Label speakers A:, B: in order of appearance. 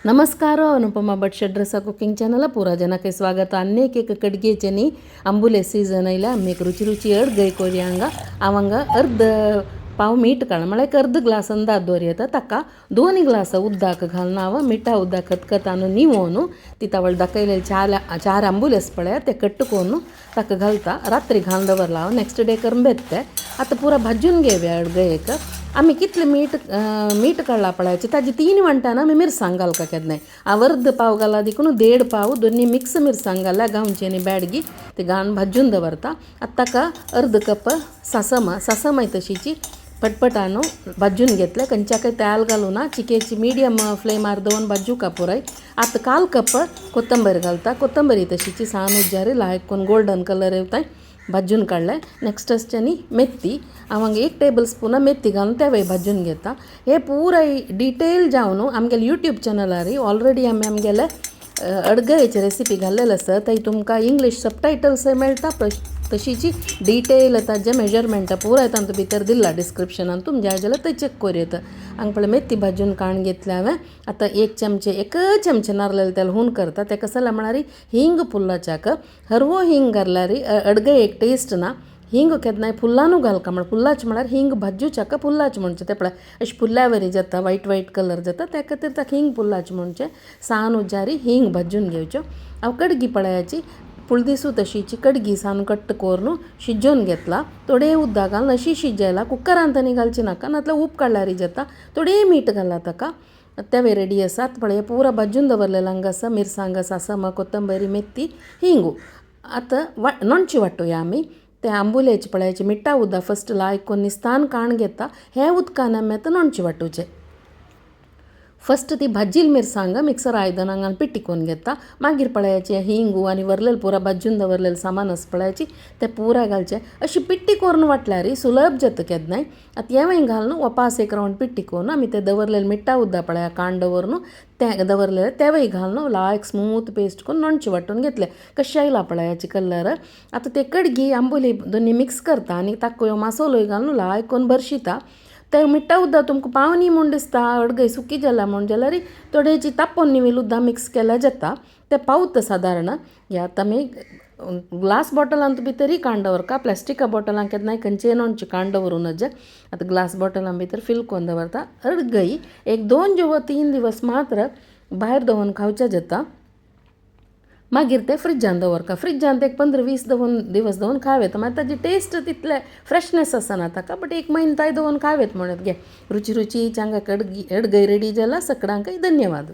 A: नमस्कार अनुपमा भट षड्रसा cooking channel पुरा ಜನಕ್ಕೆ ಸ್ವಾಗತ. ಅನೇಕ ಕಡ್ಗೆ ಚನಿ ಅಂಬುಲೆ ಸೀಸನ್ ಇಲ್ಲ ಅಮ್ಮೇಕ ರುಚಿ ರುಚಿ ಅಡ್ಗೈ ಕೊರಿಯಾಂಗ ಅವಂಗ अर्ध पाव मीठ काळ म्हळ्यार एक अर्द ग्लास अंदाज दवरता ताका 2 ग्लास उदक घालून हांव मिठा उदक खतखतान निवोवन ती तावळ दाखयलेले चार आंबुलेस पळय ते कट्टकोन ताका घालता. रात्री घालून दवरला हांव, नेक्स्ट डे करून बेत्ते. आतां पुरा भाजून घेवया अडगयेक. आमी कितले मीठ मीठ काडला पळयाचे ताजी 3 वांट्यान आमी मिरसांग घालका केन्नाय. हांव अर्द पाव घाला देखून 1.5 पाव दोन्ही मिक्स मिरसांग घाल्या गांवची आनी बेडगी ती घालून भाजून दवरता. आतां ताका अर्द कप सासमा सासमाय तशीची पटपटान भाजून घेतले. खंयच्याकय तेल घालूं ना, चिकेची मिडियम फ्लेमार दवरून भाजूका पुराय. आतां 1/4 कप कोथंबीर घालता. कोथंबीर तशीची सान उज्जारी लायक कोन गोल्डन कलर येवताय भाजून काडले. नेक्स्ट आसचे मेथी, हांव हांगा 1 टेबल स्पून मेथी घालून तेवय भाजून घेता. हे पुराय डिटेल जावन आमगेले यूट्यूब चॅनलार ऑलरेडी आमी आमगेले अडगयेचे रेसिपी घाल्लेले आसा, थंय तुमकां इंग्लीश सबटायटल्सय मेळटा, तशीची डिटेल ताजें मेजरमेंट पुराय तातूंत भितर दिला डिस्क्रिप्शनान, तुमी जाय जाल्यार थंय चॅक करूं येता. हांगा पळय मेथी भाजून काडून घेतल्या हांवें. आतां 1 चमचे नारलेलें तेल हून करता. तें कशें जालें म्हळ्यार हिंग फुल्लाच्याक हरवो हिंग घातल्यार अडगय एक टेस्ट ना. हिंग केन्नाय फुल्लानू घालका, म्हळ्यार फुल्लाच म्हळ्यार हिंग भाजूच्याक फुल्लाच म्हणचें. तें पळय अशें फुल्ल्या वरी जाता, वायट वायट कलर जाता, त्या खातीर ताका हिंग फुल्लाच म्हणचें. सान उजारी हिंग भाजून घेवच्यो. हांव कडगी पळयाची पुळदिसू तशीची कडगी सान कट्ट करून शिजोवन घेतला. थोडें उदक घालून अशी शिजयला, कुकरान आनी घालची नाका, नातल्यार ऊब काडल्यार जाता. थोडें मीठ घाला ताका, तेवे रेडी आसा. पळय पुरा भाजून दवरलेलें हांगा आसा मिरसांग, सासमा, कोथंबीर, मेथी, हिंगू. आतां नोणची वांटुया आमी. ते आंबुलेचे पळयाचे मिठा उदक फस्ट लायक कोन्न निस्तान काण घेता. हें उदकान आमी आतां नोणची वांटुचें. फस्ट ती भाजिल मिरसांग मिक्सर आयदनां घालून पिट्टी करून घेता. मागीर पळयाचे हिंगू आनी वरलेले पुरा भाजून दवरलेलें सामान आसा पळयाची तें पुरा घालचें. अशी पिट्टी करून वांटल्यार सुलभ जाता केन्नाय. आतां हेंवूय घालून वपास एक रावंड पिट्टी करून आमी तें दवरलेलें मिठा उदक पळया काण दवरून तें दवरलेलें तेवूय घालून लायक स्मूथ पेस्ट करून नोणचें वांटून घेतलें. कशें आयला पळयाचे कलर. आतां ते कडगी आंबोली दोनी मिक्स करता आनी ताका मासोलोय घालून लायक करून भरशिता. ते मिठा उदक तुमकां पावनी म्हूण दिसता, अडगय सुकी जाला म्हूण जाल्यार थोडेची तापोवन न्ही उदक मिक्स केल्यार जाता, तें पावता सादारण. हे आतां आमी ग्लास बॉटलान भितरय काण दवरता, प्लास्टिका बॉटलान केन्नाय खंयचेय नोणचें काण दवरूं नज. आतां ग्लास बॉटलान भितर फिल करून दवरता. अडगय 1 2 किंवा 3 दिवस मात्र भायर दवरून खावचें जाता. मागीर ते फ्रिजान दवरता. फ्रिजान ते एक 15-20 दिवस दवरून खावेत, मागीर ताजी टेस्ट तितले फ्रेशनेस आसना ताका, बट 1 म्हयनो ताय दवरून खावेत म्हणत गे. रुची रुची चांगा कडगी अडगय रेडी जाला. सगळ्यांकय धन्यवाद.